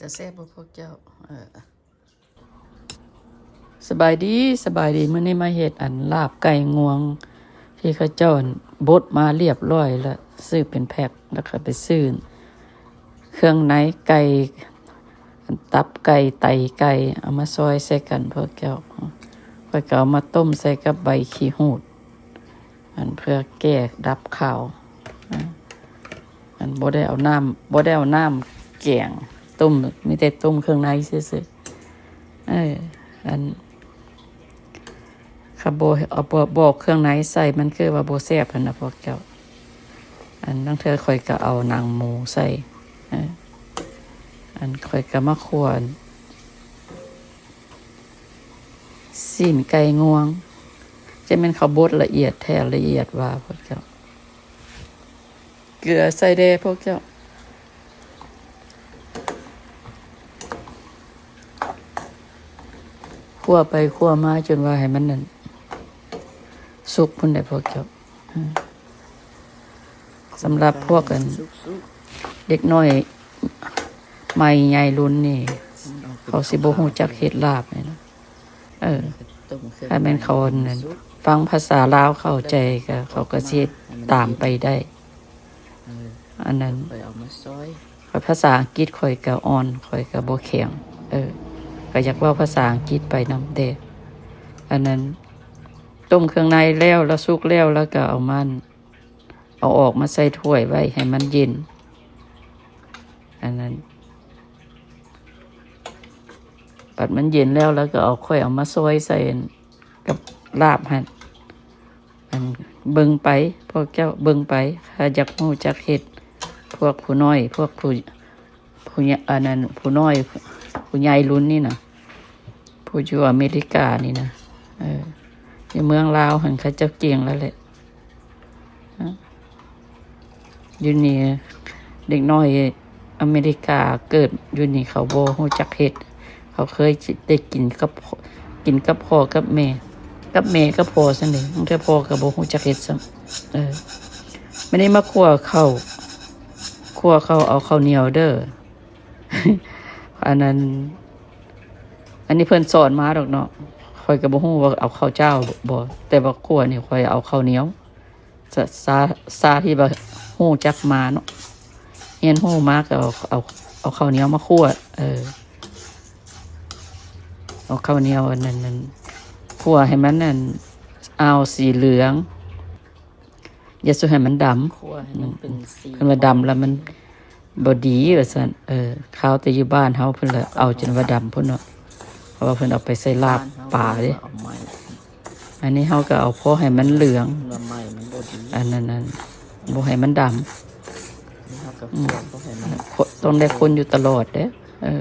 ຈະແຊບບໍ່ພວກເຈົ້າ? ເອີ ສະບາຍດີ ສະບາຍດີ. ມື້ນີ້ມາເຮັດອັນລາບໄກ່ງວງ ທີ່ເຂົາເຈົ້າອັນບົດມາລຽບລ້ອຍແລ້ວ ຊື້ເປັນແພັກ ແລ້ວກໍໄປຊື້ເຄື່ອງໃນໄກ່ ອັນຕັບໄກ່ ໄຕໄກ່ ເອົາມາຊອຍໃສ່ກັນພວກເຈົ້າ. ຂ້ອຍກໍເອົາມາຕົ້ມໃສ່ກັບໃບຂີ້ຫູດ ອັນເພື່ອແກ້ດັບຄາວນະ. ອັນບໍ່ໄດ້ເອົານ້ຳ ບໍ່ໄດ້ເອົານ້ຳແກງ ຕົ້ມ ມີແຕ່ຕົ້ມເຄື່ອງໃນຊື່ໆ. ເອີ ອັນ ຄັນບໍ່ເອົາ ບໍ່ ບໍ່ເອົາເຄື່ອງໃນໃສ່ ມັນຄືວ່າບໍ່ແຊບຫັ້ນນະພວກເຈົ້າ. ອັນລາງເທື່ອຂ້ອຍກໍເອົາໜັງໝູໃສ່. ເອີ ອັນຂ້ອຍກໍມາຂົ້ວ ຊີ້ນໄກ່ງວງ ຈະແມ່ນເຂົາບົດລະອຽດແທ້ ລະອຽດວ່າພວກເຈົ້າ. ເກືອໃສ່ແດ່ພວກເຈົ້າ. ຂົ້ວໄປຂົ້ວມາຈົນວ່າໃຫ້ມັນນັ້ນສຸກພຸ້ນແຫຼະພວກເຈົ້າ. ສຳລັບພວກອັນເດັກນ້ອຍໃໝ່ໃຫຍ່ລຸ້ນນີ້ ເຂົາຊິບໍ່ຮູ້ຈັກເຮັດລາບນີ້ນະ. ເອີ ຖ້າແມ່ນເຂົາອັນນັ້ນ ຟັງພາສາລາວເຂົ້າໃຈ ກໍ ເຂົາກໍຊິເຮັດຕາມໄປໄດ້. ອັນນັ້ນ ຂ້ອຍເອົາມາຊອຍ ຂ້ອຍພາສາອັງກິດຂ້ອຍກໍອ່ອນ ຂ້ອຍກໍບໍ່ແຂງ. ເອີ ກໍຢາກເວົ້າພາສາອັງກິດໄປນຳແດ່. ອັນນັ້ນ ຕົ້ມເຄື່ອງໃນແລ້ວ ລະສຸກແລ້ວ ລະກໍເອົາມັນ ເອົາອອກມາໃສ່ຖ້ວຍໄວ້ໃຫ້ມັນເຢັນ. ອັນນັ້ນ ບັດມັນເຢັນແລ້ວ ລະກໍເອົາ ຂ້ອຍເອົາມາຊອຍໃສ່ກັບລາບຫັ້ນ. ອັນ ເບິ່ງໄປ ພວກເຈົ້າເບິ່ງໄປ ຖ້າຢາກຮູ້ຈັກເຮັດ ພວກຜູ້ນ້ອຍ ພວກຜູ້ ຜູ້ໃຫຍ່ ອັນນັ້ນ ຜູ້ນ້ອຍ ຜູ້ໃຫຍ່ລຸ້ນນີ້ນະ ຜູ້ຢູ່ອາເມລິການີ້ນະ. ເອີ ຢູ່ເມືອງລາວຫັ້ນເຂົາເຈົ້າເກັ່ງແລ້ວແຫຼະ. ຢູ່ນີ້ເດັກນ້ອຍອາເມລິກາເກີດຢູ່ນີ້ ເຂົາບໍ່ຮູ້ຈັກເຮັດ. ເຂົາເຄີຍໄດ້ກິນກັບ ກິນກັບພໍ່ກັບແມ່ ກັບແມ່ກັບພໍ່ຊັ້ນເດ. ບາງເທື່ອພໍ່ກໍບໍ່ຮູ້ຈັກເຮັດຊ້ຳ. ເອີ ມື້ນີ້ມາຂົ້ວເຂົ້າ ຂົ້ວເຂົ້າ ເອົາເຂົ້າໜຽວເດີ. ອັນນັ້ນ ອັນນີ້ເພິ່ນສອນມາດອກເນາະ. ຂ້ອຍກໍບໍ່ຮູ້ວ່າເອົາເຂົ້າຈ້າວບໍ່ ແຕ່ວ່າຂົ້ວນີ້ຂ້ອຍເອົາເຂົ້າໜຽວ. ສາ ສາ ສາທີ່ວ່າຮູ້ຈັກມາເນາະ ຮຽນຮູ້ມາກໍເອົາ ເອົາ ເອົາເຂົ້າໜຽວມາຂົ້ວ. ເອີ ເອົາເຂົ້າໜຽວອັນນັ້ນ ຂົ້ວໃຫ້ມັນອັນ ອາວສີເຫຼືອງ ຢ່າສູ່ໃຫ້ມັນດຳ. ເພິ່ນວ່າດຳແລ້ວມັນບໍ່ດີວ່າຊັ້ນ. ເອີ ຄາວແຕ່ຢູ່ບ້ານເຮົາເພິ່ນລະເອົາຈົນວ່າດຳພຸ້ນເນາະ ເພາະວ່າເພິ່ນເອົາໄປໃສ່ລາບປາເດ້. ອັນນີ້ເຮົາກໍເອົາພໍໃຫ້ມັນເຫຼືອງ ອັນນັ້ນ ອັນບໍ່ໃຫ້ມັນດຳ. ຕ້ອງໄດ້ຄົນຢູ່ຕະຫຼອດເດ້. ເອີ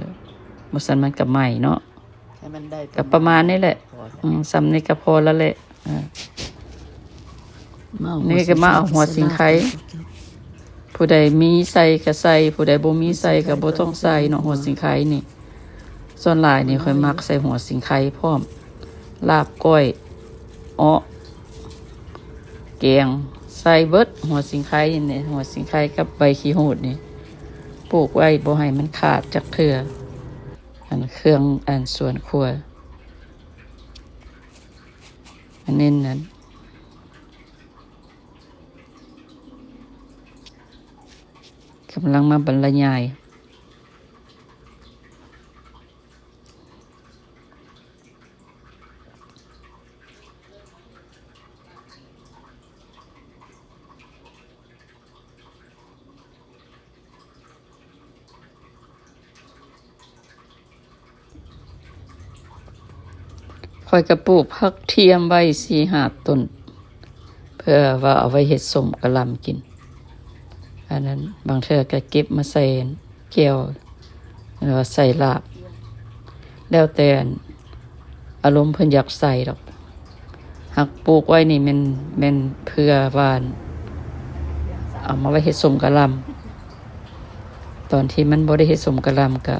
ບໍ່ຊັ້ນມັນກໍໄໝ້ເນາະ. ກໍປະມານນີ້ແຫຼະ. ອືມ ສ່ຳນີ້ກໍພໍແລ້ວແຫຼະ. ເອີ ນີ້ກໍມາເອົາຫົວສີໄຄ ຜູ້ໃດມີໃສ່ກໍໃສ່ ຜູ້ໃດບໍ່ມີໃສ່ກໍບໍ່ຕ້ອງໃສ່ເນາະ. ຫົວສີໄຄນີ້ ສ່ວນຫຼາຍນີ້ຂ້ອຍມັກໃສ່ຫົວສີໄຄພ້ອມ ລາບ ກ້ອຍ ເອາະ ແກງ ໃສ່ເບິດ. ຫົວສີໄຄນີ້ ຫົວສີໄຄກັບໃບຂີ້ຫູດນີ້ ປູກໄວ້ບໍ່ໃຫ້ມັນຂາດຈັກເທື່ອ. ອັນເຄື່ອງ ອັນສວນຄົວ ອັນນີ້ນັ້ນ ກຳລັງມາບັນລະຍາຍ. ຂ້ອຍກໍປູກຜັກທຽມໄວ້ສີ່ຫ້າຕົ້ນ ເພື່ອວ່າເອົາໄວ້ເຮັດສົ້ມກະຫຼ່ຳກິນ. ອັນນັ້ນ ບາງເທື່ອກໍເກັບມາໃສ່ແຈ່ວ ຫຼືວ່າໃສ່ລາບ ແລ້ວແຕ່ອາລົມເພິ່ນຢາກໃສ່ດອກ. ຫາກປູກໄວ້ນີ້ແມ່ນ ແມ່ນເພື່ອວ່າເອົາມາໄວ້ເຮັດສົ້ມກະຫຼ່ຳ. ຕອນທີ່ມັນບໍ່ໄດ້ເຮັດສົ້ມກະຫຼ່ຳ ກະ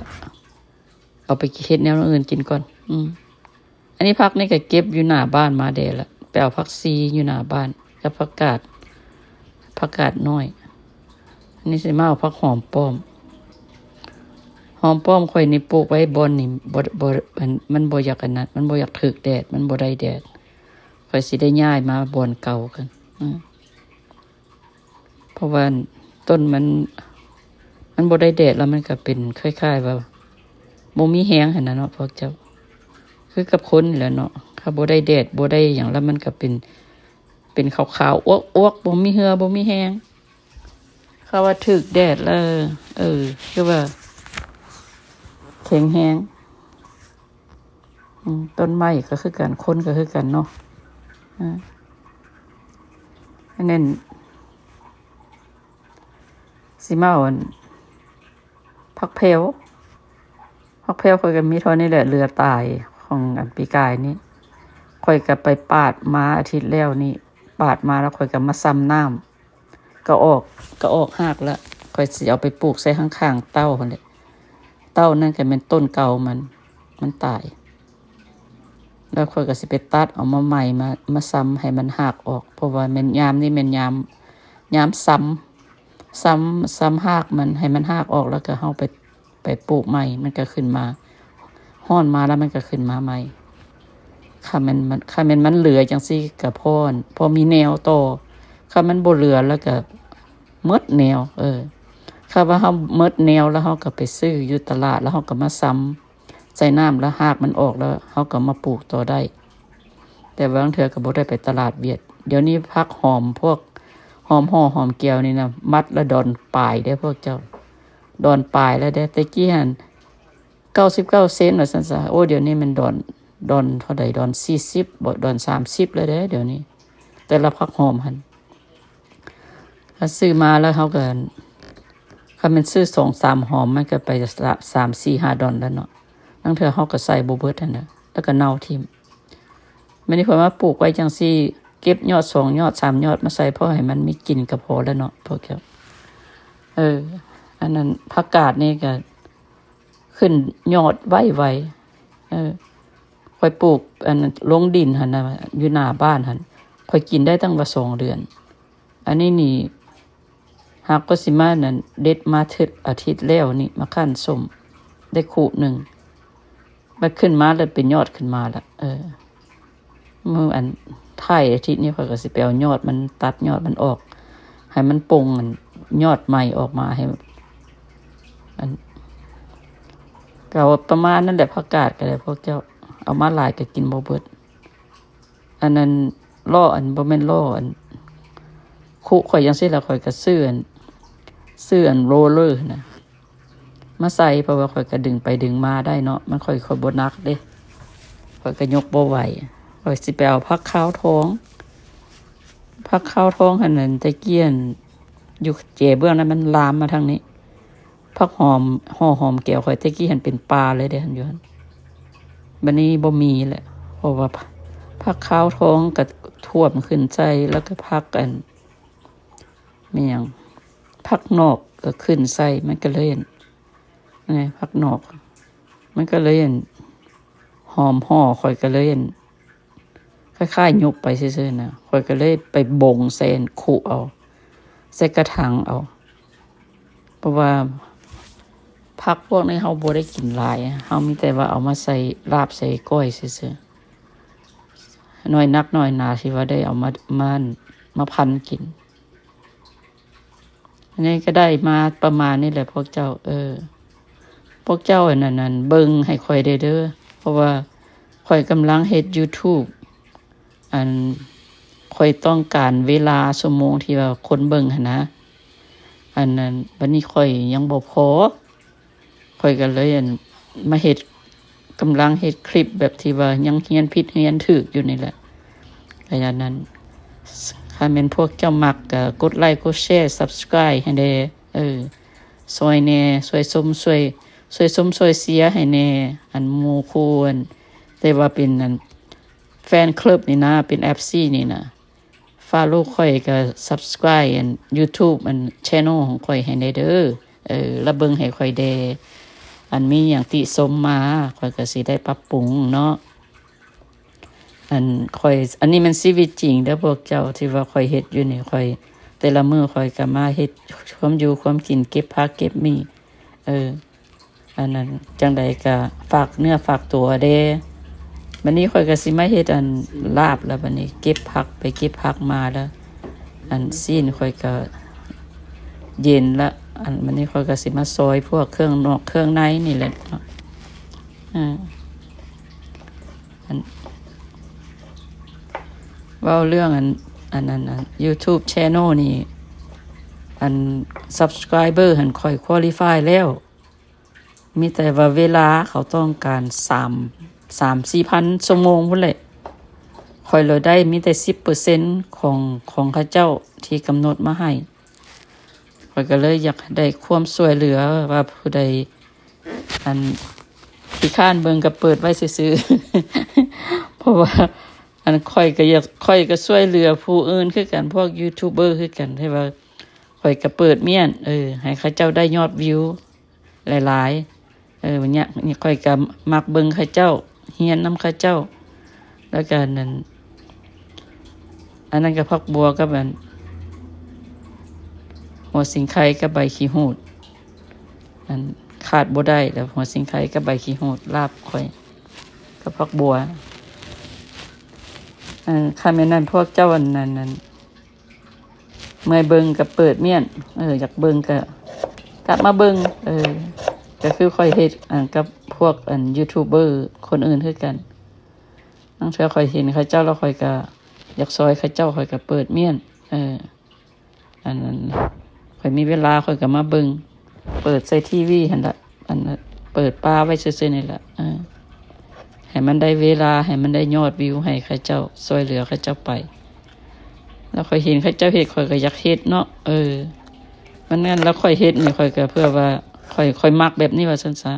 ເອົາໄປເຮັດແນວອື່ນກິນກ່ອນ. ອືມ ອັນນີ້ຜັກນີ້ກໍເກັບຢູ່ໜ້າບ້ານມາແດ່ລະ ໄປເອົາຜັກຊີຢູ່ໜ້າບ້ານກັບຜັກກາດ ຜັກກາດນ້ອຍ. ອັນນີ້ຊິມາເອົາຜັກຫອມປ້ອມ. ຫອມປ້ອມຂ້ອຍນີ້ປູກໄວ້ບ່ອນນີ້ ບໍ່ ບໍ່ ມັນ ມັນບໍ່ຢາກອັນນັ້ນ ມັນບໍ່ຢາກຖືກແດດ ມັນບໍ່ໄດ້ແດດ. ຂ້ອຍຊິໄດ້ຍ້າຍມາບ່ອນເກົ່າກັນ ອືມ ເພາະວ່າຕົ້ນມັນ ມັນບໍ່ໄດ້ແດດ ແລ້ວມັນກໍເປັນຄ້າຍໆວ່າບໍ່ມີແຮງຫັ້ນນະເນາະພວກເຈົ້າ. ຄືກັບຄົນນີ້ແຫຼະເນາະ ຖ້າບໍ່ໄດ້ແດດ ບໍ່ໄດ້ຫຍັງ ແລ້ວມັນກໍເປັນ ເປັນຂາວໆ ອວກໆ ບໍ່ມີເຫື່ອ ບໍ່ມີແຮງ. ເຂົາວ່າຖືກແດດແລ້ວ ເອີ ຄືວ່າແຂງແຮງ. ອືມ ຕົ້ນໄມ້ກໍຄືກັນ ຄົນກໍຄືກັນເນາະ. ເອີ ອັນນັ້ນ ຊິມາເອົາອັນ ຜັກແພວ ຜັກແພວຂ້ອຍກໍມີເທົ່ານີ້ແຫຼະ ເຫຼືອຕາຍຂອງອັນປີກາຍນີ້. ຂ້ອຍກໍໄປປາດມາອາທິດແລ້ວນີ້ ປາດມາແລ້ວຂ້ອຍກໍມາຊຳນ້ຳ ກໍອອກ ກໍອອກຮາກລະ. ຂ້ອຍຊິເອົາໄປປູກໃສ່ຂ້າງໆເຕົ້າຫັ້ນແຫຼະ ເຕົ້ານັ້ນກໍແມ່ນຕົ້ນເກົ່າມັນ ມັນຕາຍ. ແລ້ວຂ້ອຍກໍຊິໄປຕັດເອົາມາໃໝ່ ມາ ມາຊຳໃຫ້ມັນຮາກອອກ ເພາະວ່າແມ່ນຍາມນີ້ແມ່ນຍາມ ຍາມຊຳ ຊຳ ຊຳຮາກມັນ ໃຫ້ມັນຮາກອອກ ແລ້ວກໍເຮົາໄປ ໄປປູກໃໝ່ ມັນກໍຂຶ້ນມາ ຮ້ອນມາແລ້ວມັນກໍຂຶ້ນມາໃໝ່. ຄັນແມ່ນມັນ ຄັນແມ່ນມັນເຫຼືອຈັ່ງຊີ້ກໍພໍ ພໍມີແນວຕໍ່ ຄັນມັນບໍ່ເຫຼືອແລ້ວກໍໝົດແນວ. ເອີ ຄັນວ່າເຮົາໝົດແນວແລ້ວ ເຮົາກໍໄປຊື້ຢູ່ຕະຫຼາດ ແລ້ວເຮົາກໍມາຊຳ ໃສ່ນ້ຳແລ້ວຮາກມັນອອກແລ້ວ ເຮົາກໍມາປູກຕໍ່ໄດ້. ແຕ່ບາງເທື່ອກໍບໍ່ໄດ້ໄປຕະຫຼາດຫວຽດ. ດຽວນີ້ຜັກຫອມ ພວກຫອມຫໍ່ ຫອມແກ້ວນີ້ນະ ມັດລະດອນປາຍເດ້ພວກເຈົ້າ ດອນປາຍແລ້ວເດ້. ແຕ່ກີ້ຫັ້ນເກົ້າສິບເກົ້າເຊັນວ່າຊັ້ນຊະ. ໂອ້ ດຽວນີ້ແມ່ນດອນ ດອນເທົ່າໃດ? ດອນສີ່ສິບບໍ? ດອນສາມສິບແລ້ວເດ້ດຽວນີ້ ແຕ່ລະຜັກຫອມຫັ້ນ. ຖ້າຊື້ມາແລ້ວເຮົາກໍ ຄັນແມ່ນຊື້ສອງສາມຫອມ ມັນກໍໄປສາມ ສາມ ສີ່ ຫ້າດອນແລ້ວເນາະ. ລາງເທື່ອເຮົາກໍໃສ່ບໍ່ເບິດຫັ້ນນະ ແລ້ວກໍເນົ່າຖິ້ມ. ບາດນີ້ຂ້ອຍມາປູກໄວ້ຈັ່ງຊີ້ ເກັບຍອດສອງຍອດສາມຍອດມາໃສ່ ພໍໃຫ້ມັນມີກິນກໍພໍແລ້ວເນາະພວກເຈົ້າ. ເອີ ອັນນັ້ນ ຜັກກາດນີ້ກໍຂຶ້ນຍອດໄວໆ. ເອີ ຂ້ອຍປູກອັນລົງດິນຫັ້ນນະ ຢູ່ໜ້າບ້ານຫັ້ນ ຂ້ອຍກິນໄດ້ຕັ້ງວ່າສອງເດືອນ. ອັນນີ້ນີ້ ຫາກກໍຊິມານັ້ນ ເດັດມາທິດ ອາທິດແລ້ວນີ້ ມາຄັ້ນສົ້ມໄດ້ຄຸໜຶ່ງ ບັດຂຶ້ນມາແລ້ວເປັນຍອດຂຶ້ນມາລະ. ເອີ ມື້ອັນທ້າຍອາທິດນີ້ ຂ້ອຍກໍຊິໄປເອົາຍອດມັນ ຕັດຍອດມັນອອກ ໃຫ້ມັນປົ່ງອັນຍອດໃໝ່ອອກມາ ໃຫ້ ອັນ ກໍປະມານນັ້ນແຫຼະ. ຜັກກາດກໍໄດ້ ພວກເຈົ້າເອົາມາຫຼາຍກໍກິນບໍ່ເບິດ. ອັນນັ້ນລໍ້ ອັນ ບໍ່ແມ່ນລໍ້ ອັນ ຄຸຂ້ອຍຈັ່ງຊີ້ລະ ຂ້ອຍກໍຊື້ອັນ ຊື້ອັນໂຣເລີຫັ້ນນະມາໃສ່ ເພາະວ່າຂ້ອຍກໍດຶງໄປດຶງມາໄດ້ເນາະ. ມັນຂ້ອຍ ຂ້ອຍບໍ່ໜັກເດ້ ຂ້ອຍກໍຍົກບໍ່ໄຫວ. ຂ້ອຍຊິໄປເອົາຜັກຂາວທອງ ຜັກຂາວທອງຫັ້ນ ອັນ ແຕ່ກີ້ ອັນ ຢູ່ເຈເບື້ອງນັ້ນ ມັນລາມມາທາງນີ້. ຜັກຫອມຫໍ່ຫອມແກ້ວຂ້ອຍແຕ່ກີ້ຫັ້ນເປັນປ່າເລີຍເດ້ ຢູ່ຫັ້ນ ບັດນີ້ບໍ່ມີແລ້ວ ເພາະວ່າ ຜັກຂາວທອງກໍຖ້ວມຂຶ້ນໃສ່ ແລ້ວກໍຜັກອັນ ແມ່ນຫຍັງ ຜັກນອກກໍຂຶ້ນໃສ່ ມັນກໍເລີຍອັນ ນີ້ ຜັກນອກ ມັນກໍເລີຍອັນ ຫອມຫໍ່ ຂ້ອຍກໍເລີຍອັນ ຄ້າຍໆຍຸບໄປຊື່ໆນະ ຂ້ອຍກໍເລີຍໄປບົງໃສ່ອັນຄຸເອົາ ໃສ່ກະຖາງເອົາ ເພາະວ່າຜັກພວກນີ້ເຮົາບໍ່ໄດ້ກິນຫຼາຍ ເຮົາມີແຕ່ວ່າເອົາມາໃສ່ລາບໃສ່ກ້ອຍຊື່ໆ ໜ້ອຍນັກໜ້ອຍໜາທີ່ວ່າໄດ້ເອົາມາ ມາ ມາພັນກິນ. ອັນນີ້ກໍໄດ້ມາປະມານນີ້ແຫຼະພວກເຈົ້າ ເອີ ພວກເຈົ້າອັນນັ້ນ ອັນ ເບິ່ງໃຫ້ຂ້ອຍແດ່ເດີ ເພາະວ່າຂ້ອຍກຳລັງເຮັດຢູທູບ ອັນ ຂ້ອຍຕ້ອງການເວລາຊົ່ວໂມງທີ່ວ່າຄົນເບິ່ງຫັ້ນນະ ອັນນັ້ນ ບັດນີ້ຂ້ອຍຍັງບໍ່ພໍ ຂ້ອຍກໍເລີຍ ອັນ ມາເຮັດ ກຳລັງເຮັດຄລິບແບບທີ່ວ່າຍັງຮຽນຜິດຮຽນຖືກຢູ່ນີ້ແຫຼະ. ກະຢ່າງນັ້ນ ຄັນແມ່ນພວກເຈົ້າມັກກໍກົດໄລ ກົດແຊ ຊັບສະໄຄຣບ໌ ໃຫ້ແດ່ ເອີ ຊ່ອຍແດ່ ຊ່ວຍຊົມ ຊ່ວຍ ຊ່ວຍຊົມ ຊ່ວຍເຊຍໃຫ້ແດ່ ອັນໝູ່ຄູ່ ອັນ ແຕ່ວ່າເປັນ ອັນ ແຟນຄລັບນີ້ນະ ເປັນເອັຟຊີນີ້ນະ ຟາໂລຂ້ອຍກໍຊັບສະໄຄຣບ໌ ອັນ ຢູທູບ ອັນ ແຊນແນວຂອງຂ້ອຍໃຫ້ແດ່ເດີ ເອີ ລະເບິ່ງໃຫ້ຂ້ອຍແດ່ ອັນມີຫຍັງຕິຊົມມາ ຂ້ອຍກໍຊິໄດ້ປັບປຸງເນາະ. ອັນຂ້ອຍ ອັນນີ້ແມ່ນຊີວິດຈິງເດີພວກເຈົ້າ ທີ່ວ່າຂ້ອຍເຮັດຢູ່ນີ້ ຂ້ອຍ ແຕ່ລະມື້ຂ້ອຍກໍມາເຮັດຄວາມຢູ່ຄວາມກິນ ເກັບຜັກເກັບໝີ່ ເອີ ອັນນັ້ນ ຈັ່ງໃດກະຝາກເນື້ອຝາກຕົວແດ່. ບັດນີ້ຂ້ອຍກະຊິມາເຮັດອັນລາບແລ້ວ ບັດນີ້ເກັບຜັກ ໄປເກັບຜັກມາແລ້ວ ອັນຊີ້ນຂ້ອຍກະເຢັນລະ ອັນ ບັດນີ້ຂ້ອຍກະຊິມາຊອຍພວກເຄື່ອງນອກເຄື່ອງໃນນີ້ແຫຼະເນາະ. ເອີ ອັນ ເວົ້າເລື່ອງອັນ ອັນນັ້ນ ອັນ YouTube Channel ນີ້ ອັນ Subscriber ຫັ້ນຂ້ອຍ Qualify ແລ້ວ ມີແຕ່ວ່າເວລາເຂົາຕ້ອງການສາມ ສາມສີ່ພັນຊົ່ວໂມງພຸ້ນແຫຼະ. ຂ້ອຍລະໄດ້ມີແຕ່ສິບເປີເຊັນຂອງ ຂອງເຂົາເຈົ້າທີ່ກຳນົດມາໃຫ້. ຂ້ອຍກໍເລີຍຢາກໄດ້ຄວາມຊ່ວຍເຫຼືອ ວ່າຜູ້ໃດ ອັນ ຂີ້ຄ້ານເບິ່ງກໍເປີດໄວ້ຊື່ໆ ເພາະວ່າ ອັນ ຂ້ອຍກໍຢາກ ຂ້ອຍກໍຊ່ວຍເຫຼືອຜູ້ອື່ນຄືກັນ ພວກຢູທູບເບີຄືກັນ ທີ່ວ່າຂ້ອຍກໍເປີດມ້ຽນ ເອີ ໃຫ້ເຂົາເຈົ້າໄດ້ຍອດວິວ ຫຼາຍໆ ເອີ ນີ້ ນີ້ຂ້ອຍກໍມັກເບິ່ງເຂົາເຈົ້າ ຮຽນນຳເຂົາເຈົ້າ ແລ້ວກໍອັນນັ້ນ ອັນນັ້ນກໍຜັກບົ່ວກັບອັນ ຫົວສີໄຄກັບໃບຂີ້ຫູດ ອັນຂາດບໍ່ໄດ້ແລ້ວ ຫົວສີໄຄກັບໃບຂີ້ຫູດ ລາບຂ້ອຍກັບຜັກບົ່ວ. ອັນ ຄັນແມ່ນນັ້ນ ພວກເຈົ້າອັນນັ້ນ ອັນ ເມື່ອຍເບິ່ງກໍເປີດມ້ຽນ ເອີ ຢາກເບິ່ງກໍກັບມາເບິ່ງ ເອີ ກໍຄືຂ້ອຍເຮັດ ອັນ ກັບພວກ ອັນ ຢູທູບເບີຄົນອື່ນຄືກັນ. ບາງເທື່ອຂ້ອຍເຫັນເຂົາເຈົ້າແລ້ວ ຂ້ອຍກໍຢາກຊ່ອຍເຂົາເຈົ້າ ຂ້ອຍກໍເປີດມ້ຽນ ເອີ ອັນ ອັນ ຂ້ອຍມີເວລາ ຂ້ອຍກໍມາເບິ່ງ ເປີດໃສ່ທີວີຫັ້ນລະ ອັນ ເປີດປະໄວ້ຊື່ໆນີ້ລະ ເອີ ໃຫ້ມັນໄດ້ເວລາ ໃຫ້ມັນໄດ້ຍອດວິວ ໃຫ້ເຂົາເຈົ້າ ຊ່ວຍເຫຼືອເຂົາເຈົ້າໄປ. ແລ້ວຂ້ອຍເຫັນເຂົາເຈົ້າເຮັດ ຂ້ອຍກໍຢາກເຮັດເນາະ ເອີ ມັນນັ້ນ ແລ້ວຂ້ອຍເຮັດນີ້ ຂ້ອຍກໍເພື່ອວ່າ ຂ້ອຍ ຂ້ອຍມັກແບບນີ້ວ່າຊັ້ນຊະ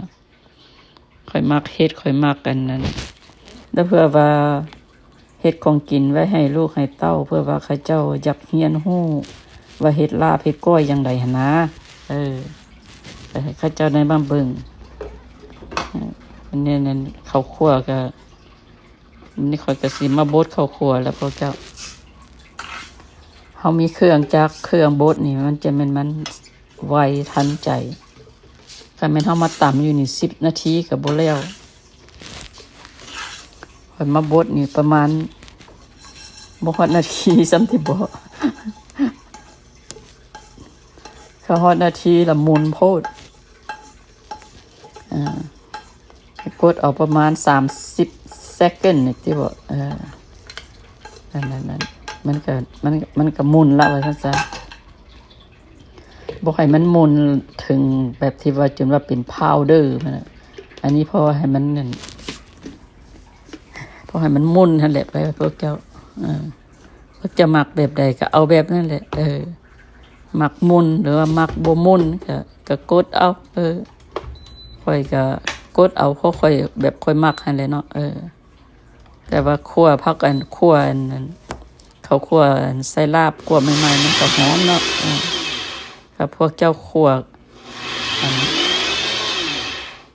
ຂ້ອຍມັກເຮັດ ຂ້ອຍມັກອັນນັ້ນ ແລ້ວເພື່ອວ່າເຮັດຂອງກິນໄວ້ໃຫ້ລູກໃຫ້ເຕົ້າ ເພື່ອວ່າເຂົາເຈົ້າຢາກຮຽນຮູ້ວ່າເຮັດລາບເຮັດກ້ອຍຢ່າງໃດຫັ້ນນາ ເອີ ໄປໃຫ້ເຂົາເຈົ້າໄດ້ມາເບິ່ງ. ອັນນີ້ນັ້ນ ເຂົ້າຄົວກໍ ນີ້ຂ້ອຍກໍຊິມາບົດເຂົ້າຄົວແລ້ວພວກເຈົ້າ. ເຮົາມີເຄື່ອງຈັກເຄື່ອງບົດນີ້ ມັນຈະແມ່ນມັນໄວທັນໃຈ. ຄັນແມ່ນເຮົາມາຕຳຢູ່ນີ້ ສິບນາທີກໍບໍ່ແລ້ວ. ຂ້ອຍມາບົດນີ້ປະມານບໍ່ຮອດນາທີຊ້ຳຕິບໍ. ຖ້າຮອດນາທີລະໝຸນໂພດ. ອ່າ ກົດເອົາປະມານສາມສິບເຊັກເກັນນີ້ຕິບໍ ເອີ ນັ້ນໆໆ ມັນກະ ມັນ ມັນກະໝຸນລະວ່າຊັ້ນຊະ ບໍ່ໃຫ້ມັນໝຸນເຖິງແບບທີ່ວ່າຈົນວ່າເປັນພາວເດີມັນນະ ອັນນີ້ພໍໃຫ້ມັນນັ້ນ ພໍໃຫ້ມັນໝຸນຫັ້ນແຫຼະ ໄປພວກເຈົ້າ ເອີ ພວກເຈົ້າມັກແບບໃດກໍເອົາແບບນັ້ນແຫຼະ ເອີ ມັກໝຸນ ຫຼືວ່າມັກບໍ່ໝຸນກໍ ກໍກົດເອົາ ເອີ ຂ້ອຍກໍກົດເອົາ ເພາະຂ້ອຍ ແບບຂ້ອຍມັກຫັ້ນແຫຼະເນາະ ເອີ ແຕ່ວ່າຂົ້ວຜັກ ອັນ ຂົ້ວ ອັນ ອັນ ເຂົ້າຂົ້ວ ອັນ ໃສ່ລາບ ຂົ້ວໃໝ່ໆ ມັນກໍຫອມເນາະ ເອີ ຖ້າພວກເຈົ້າຂົ້ວ ອັນ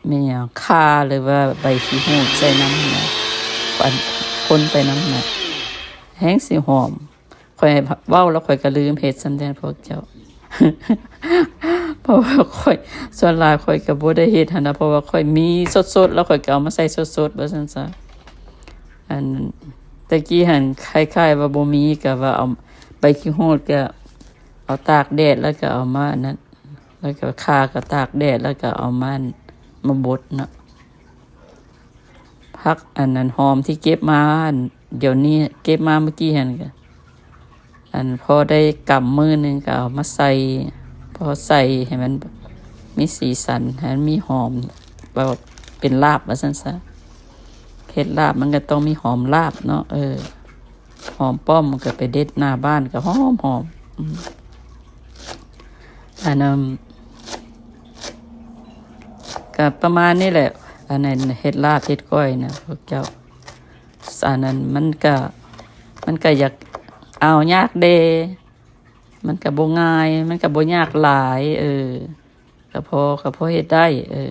ແມ່ນຫຍັງ ຂ່າ ຫຼືວ່າໃບຂີ້ຫູດໃສ່ນຳຫັ້ນນະ ອັນ ຄົນໄປນຳຫັ້ນນະ ແຮງຊິຫອມ. ຂ້ອຍເວົ້າແລ້ວຂ້ອຍກໍລືມເຮັດຊ້ຳແດ່ພວກເຈົ້າ ເພາະວ່າຂ້ອຍ ສ່ວນຫຼາຍຂ້ອຍກໍບໍ່ໄດ້ເຮັດຫັ້ນນະ ເພາະວ່າຂ້ອຍມີສົດໆ ແລ້ວຂ້ອຍກໍເອົາມາໃສ່ສົດໆ ວ່າຊັ້ນຊະ. ອັນ ແຕ່ກີ້ຫັ້ນຄ້າຍໆວ່າບໍ່ມີ ກໍວ່າເອົາໃບຂີ້ຫູດ ກໍເອົາຕາກແດດ ແລ້ວກໍເອົາມາອັນນັ້ນ ແລ້ວກໍຂ່າກໍຕາກແດດ ແລ້ວກໍເອົາມາ ມາບົດເນາະ. ຜັກອັນນັ້ນຫອມທີ່ເກັບມາ ດຽວນີ້ເກັບມາເມື່ອກີ້ຫັ້ນ ກໍ ອັນ ພໍໄດ້ກຳມື້ໜຶ່ງກໍເອົາມາໃສ່ ພໍໃສ່ໃຫ້ມັນມີສີສັນ ໃຫ້ມັນມີຫອມ ແບບເປັນລາບວ່າຊັ້ນຊະ. ເຮັດລາບມັນກໍຕ້ອງມີຫອມລາບເນາະ ເອີ. ຫອມປ້ອມ ກໍໄປເດັດໜ້າບ້ານກໍຫອມໆ ອືມ ອັນນັ້ນ ກໍປະມານນີ້ແຫຼະ ອັນນັ້ນເຮັດລາບເຮັດກ້ອຍນະພວກເຈົ້າ ອັນນັ້ນມັນກໍ ມັນກໍຢາກ ເອົາ ຍາກແດ່ ມັນກໍບໍ່ງ່າຍ ມັນກໍບໍ່ຍາກຫຼາຍ ເອີ. ກໍພໍ ກໍພໍເຮັດໄດ້ ເອີ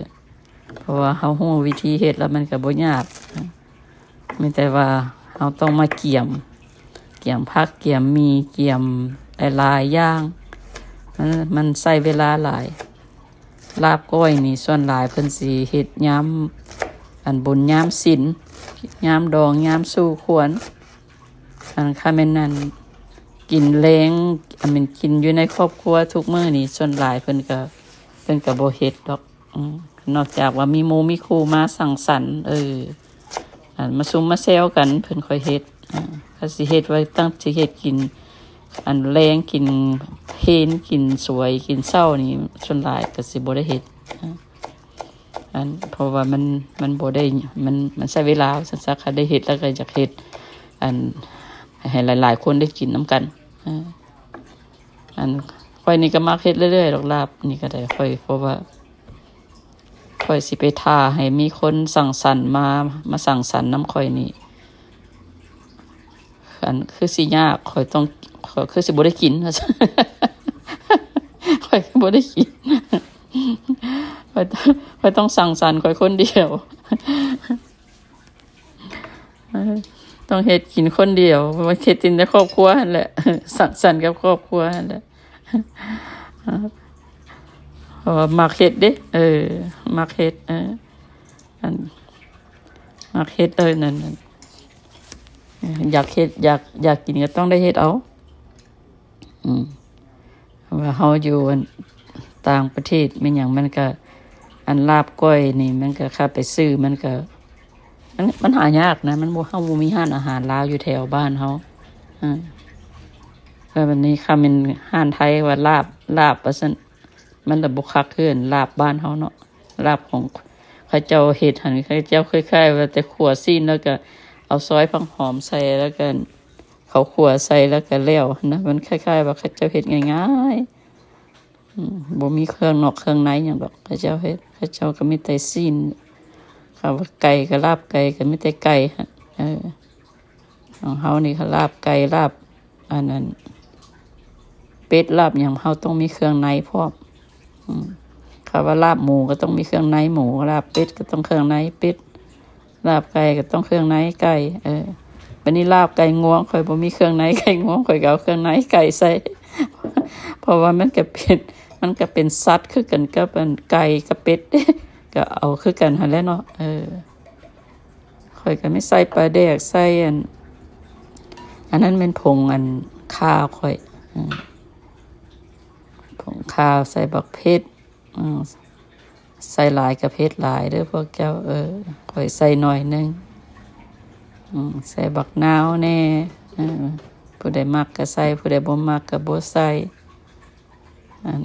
ເພາະວ່າເຮົາຮູ້ວິທີເຮັດແລ້ວມັນກໍບໍ່ຍາກ ມີແຕ່ວ່າເຮົາຕ້ອງມາກຽມ ກຽມຜັກ ກຽມໝີ່ ກຽມຫຼາຍໆຢ່າງ ມັນ ມັນໃຊ້ເວລາຫຼາຍ ລາບກ້ອຍນີ້ ສ່ວນຫຼາຍເພິ່ນຊິເຮັດຍາມ ອັນ ບຸນຍາມສິນ ຍາມດອງ ຍາມສູ່ຂວັນ. ອັນ ຄັນແມ່ນ ອັນ ກິນແລງ ອັນ ແມ່ນກິນຢູ່ໃນຄອບຄົວທຸກມື້ນີ້ ສ່ວນຫຼາຍເພິ່ນກໍ ເພິ່ນກໍບໍ່ເຮັດດອກ. ອືມ ນອກຈາກວ່າມີໝູ່ມີຄູ່ມາສັງສັນ ເອີ ອັນ ມາຊຸມມາແຊວກັນ ເພິ່ນຄ່ອຍເຮັດ. ອາ ຖ້າຊິເຮັດໄວ້ຕັ້ງ ຊິເຮັດກິນ ອັນ ແລງ ກິນເພນ ກິນສວຍ ກິນເຊົ້ານີ້ ສ່ວນຫຼາຍກໍຊິບໍ່ໄດ້ເຮັດ. ອາ ອັນ ເພາະວ່າມັນ ມັນບໍ່ໄດ້ ມັນ ມັນໃຊ້ເວລາ ວ່າຊັ້ນຊະ. ຄັນໄດ້ເຮັດແລ້ວກໍຢາກເຮັດ ອັນ ໃຫ້ຫຼາຍໆຄົນໄດ້ກິນນຳກັນ. ອາ ອັນ ຂ້ອຍນີ້ກໍມັກເຮັດເລື້ອຍໆດອກ ລາບນີ້ກໍໄດ້ ຂ້ອຍ ເພາະວ່າຂ້ອຍຊິໄປຖ້າໃຫ້ມີຄົນສັງສັນມາ ມາສັງສັນນຳຂ້ອຍນີ້ ອັນ ຄືຊິຍາກ ຂ້ອຍຕ້ອງ ຂ້ອຍຄືຊິບໍ່ໄດ້ກິນ ວ່າຊັ້ນ ຂ້ອຍຄືບໍ່ໄດ້ກິນ ຂ້ອຍ ຂ້ອຍຕ້ອງສັງສັນຂ້ອຍຄົນດຽວ. ເອີ ຕ້ອງເຮັດກິນຄົນດຽວ ເຮັດກິນແຕ່ຄອບຄົວຫັ້ນແຫຼະ ສັງສັນກັບຄອບຄົວຫັ້ນແຫຼະ ເພາະວ່າມັກເຮັດເດ້. ເອີ ມັກເຮັດ ເອີ ອັນ ມັກເຮັດ ເອີ ນັ້ນ ເອີ ຢາກເຮັດ ຢາກ ຢາກກິນກໍຕ້ອງໄດ້ເຮັດເອົາ. ອືມ ວ່າເຮົາຢູ່ ອັນ ຕ່າງປະເທດແມ່ນຫຍັງ ມັນກະ ອັນ ລາບກ້ອຍນີ້ ມັນກະ ຄັນໄປຊື້ ມັນກະ ມັນ ມັນຫາຍາກນະ ມັນບໍ່ ເຮົາບໍ່ມີຮ້ານອາຫານລາວຢູ່ແຖວບ້ານເຮົາ. ເອີ ແລ້ວບັດນີ້ ຄັນແມ່ນຮ້ານໄທວ່າລາບ ລາບ ວ່າຊັ້ນ ມັນລະບໍ່ຄັກຄື ອັນ ລາບບ້ານເຮົາເນາະ. ລາບຂອງເຂົາເຈົ້າເຮັດຫັ້ນ ເຂົາເຈົ້າຄ້າຍໆວ່າແຕ່ຂົ້ວຊີ້ນ ແລ້ວກະເອົາຊອຍຜັກຫອມໃສ່ ແລ້ວກະເຂົ້າຂົ້ວໃສ່ ແລ້ວກະແລ້ວຫັ້ນນະ. ມັນຄ້າຍໆວ່າເຂົາເຈົ້າເຮັດງ່າຍໆ ອືມ ບໍ່ມີເຄື່ອງນອກເຄື່ອງໃນຫຍັງດອກ ເຂົາເຈົ້າເຮັດ ເຂົາເຈົ້າກໍມີແຕ່ຊີ້ນ. ຄຳວ່າໄກ່ກໍລາບໄກ່ ກໍມີແຕ່ໄກ່ຫັ້ນ. ເອີ ຂອງເຮົານີ້ກໍລາບໄກ່ ລາບ ອັນນັ້ນ ເປັດ ລາບຫຍັງ ເຮົາຕ້ອງມີເຄື່ອງໃນພ້ອມ. ອືມ ຄຳວ່າລາບໝູກໍຕ້ອງມີເຄື່ອງໃນໝູ ລາບເປັດກໍຕ້ອງເຄື່ອງໃນເປັດ ລາບໄກ່ກໍຕ້ອງເຄື່ອງໃນໄກ່. ເອີ ບັດນີ້ລາບໄກ່ງວງ ຂ້ອຍບໍ່ມີເຄື່ອງໃນໄກ່ງວງ ຂ້ອຍກໍເອົາເຄື່ອງໃນໄກ່ໃສ່ ເພາະວ່າມັນກໍເປັນ ມັນກໍເປັນສັດຄືກັນກັບ ອັນ ໄກ່ກັບເປັດ ກໍເອົາຄືກັນຫັ້ນແຫຼະເນາະ. ເອີ ຂ້ອຍກໍມີໃສ່ປາແດກ ໃສ່ ອັນ ອັນນັ້ນແມ່ນຜົງ ອັນ ຂ່າຂ້ອຍ ເອີ ຜົງຂ່າ ໃສ່ບັກເຜັດ ເອີ ໃສ່ຫຼາຍກໍເຜັດຫຼາຍເດີພວກເຈົ້າ. ເອີ ຂ້ອຍໃສ່ໜ້ອຍໜຶ່ງ ອືມ ໃສ່ບັກນາວແດ່. ເອີ ຜູ້ໃດມັກກໍໃສ່ ຜູ້ໃດບໍ່ມັກກໍບໍ່ໃສ່. ອັນ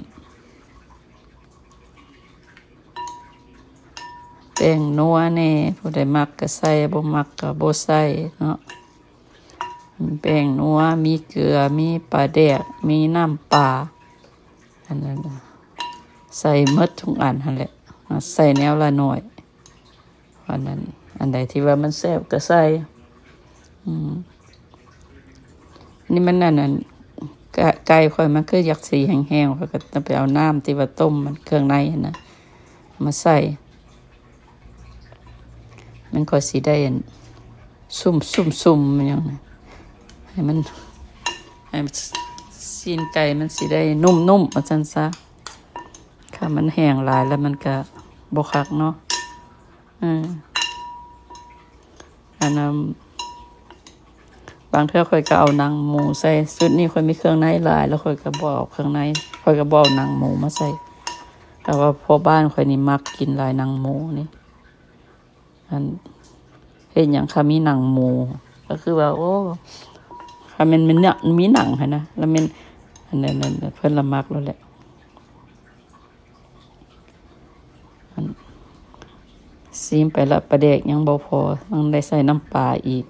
ແປ້ງນົວແດ່ ຜູ້ໃດມັກກໍໃສ່ ບໍ່ມັກກໍບໍ່ໃສ່ເນາະ. ແປ້ງນົວ ມີເກືອ ມີປາແດກ ມີນ້ຳປາ ອັນນັ້ນ ໃສ່ໝົດທຸກອັນຫັ້ນແຫຼະ ໃສ່ແນວລະໜ້ອຍ. ອັນນັ້ນ ອັນໃດທີ່ວ່າມັນແຊບກໍໃສ່. ອືມ ນີ້ມັນ ອັນນັ້ນ ກະ ໄກ່ຂ້ອຍມັນຄືຢາກສີແຫ້ງໆ ຂ້ອຍກໍຕ້ອງໄປເອົານ້ຳທີ່ວ່າຕົ້ມມັນເຄື່ອງໃນຫັ້ນນະ ມາໃສ່ ມັນກໍຊິໄດ້ ອັນ ຊຸ່ມໆໆ ຫຍັງນະ ໃຫ້ມັນ ໃຫ້ມັນ ຊີ້ນໄກ່ມັນຊິໄດ້ນຸ້ມໆ ວ່າຊັ້ນຊະ. ຖ້າມັນແຫ້ງຫຼາຍແລ້ວມັນກະບໍ່ຄັກເນາະ. ເອີ ອັນນັ້ນ ບາງເທື່ອຂ້ອຍກໍເອົາໜັງໝູໃສ່. ຊຸດນີ້ຂ້ອຍມີເຄື່ອງໃນຫຼາຍ ແລ້ວຂ້ອຍກໍບໍ່ເອົາເຄື່ອງໃນ ຂ້ອຍກໍບໍ່ເອົາໜັງໝູມາໃສ່. ແຕ່ວ່າພໍ່ບ້ານຂ້ອຍນີ້ມັກກິນຫຼາຍໜັງໝູນີ້. ອັນ ເຮັດຫຍັງ ຄັນມີໜັງໝູ ກໍຄືວ່າ ໂອ້ ຄັນແມ່ນ ມີໜັງ ມີໜັງຫັ້ນນະ ລະແມ່ນ ອັນນັ້ນ ເພິ່ນລະມັກໂລດແຫຼະ. ອັນ ຊີມໄປລະ ປາແດກຍັງບໍ່ພໍ ຕ້ອງໄດ້ໃສ່ນ້ຳປາອີກ.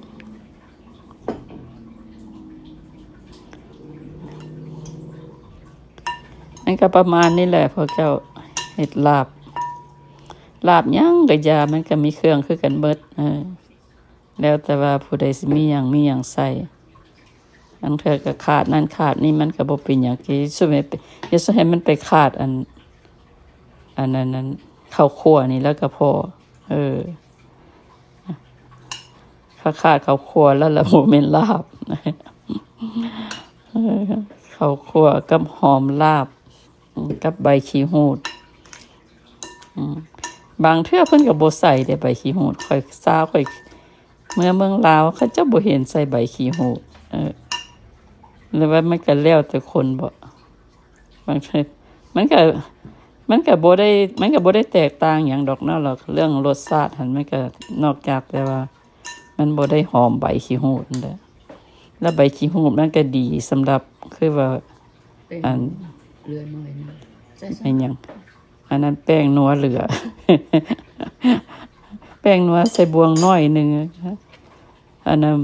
ມັນກໍປະມານນີ້ແຫຼະ ພວກເຈົ້າເຮັດລາບ ລາບຫຍັງກໍຢ່າ ມັນກໍມີເຄື່ອງຄືກັນເບິດ. ເອີ ແລ້ວແຕ່ວ່າຜູ້ໃດຊິມີຫຍັງ ມີຫຍັງໃສ່. ລາງເທື່ອກໍຂາດນັ້ນຂາດນີ້ ມັນກໍບໍ່ເປັນຫຍັງ ທີ່ສຸດໃຫ້ ທີ່ສຸດໃຫ້ມັນໄປຂາດ ອັນ ອັນນັ້ນ ອັນ ເຂົ້າຂົ້ວນີ້ແລ້ວກໍພໍ. ເອີ ຖ້າຂາດເຂົ້າຂົ້ວແລ້ວລະ ບໍ່ແມ່ນລາບ. ເອີ ເຂົ້າຂົ້ວກັບຫອມລາບ ກັບໃບຂີ້ຫູດ ອືມ ບາງເທື່ອເພິ່ນກໍບໍ່ໃສ່ເດ້ໃບຂີ້ຫູດ. ຂ້ອຍຊາວ ຂ້ອຍເມືອເມືອງລາວ ເຂົາເຈົ້າບໍ່ເຫັນໃສ່ໃບຂີ້ຫູດ. ເອີ ຫຼືວ່າມັນກໍແລ້ວແຕ່ຄົນບໍ? ບາງເທື່ອມັນກໍ ມັນກໍບໍ່ໄດ້ ມັນກໍບໍ່ໄດ້ແຕກຕ່າງຫຍັງດອກເນາະ. ແລ້ວເລື່ອງລົດຊາດຫັ້ນ ມັນກໍ ນອກຈາກແຕ່ວ່າ ມັນບໍ່ໄດ້ຫອມໃບຂີ້ຫູດນັ້ນແຫຼະ. ແລ້ວໃບຂີ້ຫູດມັນກໍດີສຳລັບ ຄືວ່າ ແປ້ງ ອັນ ເຫຼືອໜ້ອຍໜຶ່ງ ໃສ່ ແມ່ນຫຍັງ ອັນນັ້ນແປ້ງນົວເຫຼືອ ແປ້ງນົວໃສ່ບ່ວງໜ້ອຍໜຶ່ງ. ອັນນັ້ນ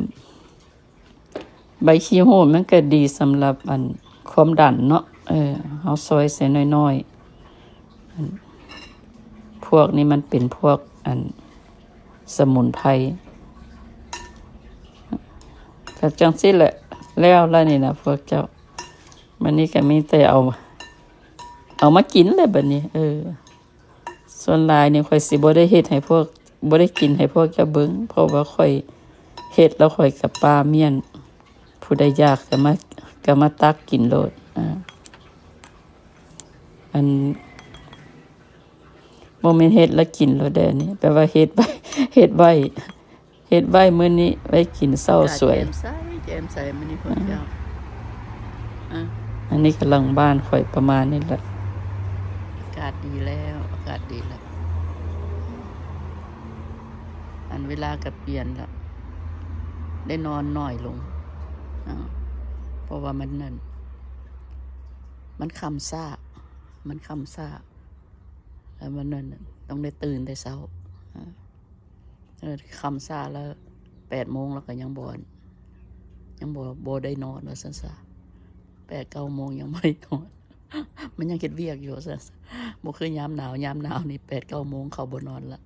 ໃບຂີ້ຫູດມັນກໍດີສຳລັບ ອັນ ຄວາມດັນເນາະ. ເອີ ເຮົາຊອຍໃສ່ໜ້ອຍໆ. ອັນ ພວກນີ້ມັນເປັນພວກ ອັນ ສະໝຸນໄພ. ກໍຈັ່ງຊີ້ແຫຼະ ແລ້ວລະນີ້ນະພວກເຈົ້າ. ບັດນີ້ກໍມີແຕ່ເອົາ ເອົາມາກິນແຫຼະບັດນີ້. ເອີ ສ່ວນຫຼາຍນີ້ຂ້ອຍຊິບໍ່ໄດ້ເຮັດໃຫ້ພວກ ບໍ່ໄດ້ກິນໃຫ້ພວກເຈົ້າເບິ່ງ ເພາະວ່າຂ້ອຍເຮັດແລ້ວຂ້ອຍກໍປາມ້ຽນ. ຜູ້ໃດຢາກກໍມາ ກໍມາຕັກກິນໂລດ. ອາ ອັນ ບໍ່ແມ່ນເຮັດແລ້ວກິນໂລດເດ້ນີ້ ແປວ່າເຮັດໄວ້ ເຮັດໄວ້ ເຮັດໄວ້ມື້ນີ້ໄວ້ກິນເຊົ້າສວຍ. ອາກາດແຈ່ມໃສ ແຈ່ມໃສມື້ນີ້ພວກເຈົ້າ. ອາ ອັນນີ້ກໍຫຼັງບ້ານຂ້ອຍປະມານນີ້ແຫຼະ. ອາກາດດີແລ້ວ ອາກາດດີແລ້ວ. ອັນເວລາກໍປ່ຽນແລ້ວ ໄດ້ນອນໜ້ອຍລົງ. ອາ ເພາະວ່າມັນນັ້ນ ມັນຄ່ຳຊ້າ ມັນຄ່ຳຊ້າ ແລ້ວມັນນັ້ນ ຕ້ອງໄດ້ຕື່ນແຕ່ເຊົ້າ. ເອີ ຄ່ຳຊ້າແລ້ວ ແປດໂມງແລ້ວກໍຍັງບໍ່ ຍັງບໍ່ ບໍ່ໄດ້ນອນວ່າຊັ້ນຊະ. ແປດເກົ້າໂມງຍັງບໍ່ໄດ້ນອນ ມັນຍັງເຮັດວຽກຢູ່ວ່າຊັ້ນ. ບໍ່ຄືຍາມໜາວ ຍາມໜາວນີ້ແປດເກົ້າໂມງເຂົາບໍ່ນອນລະ.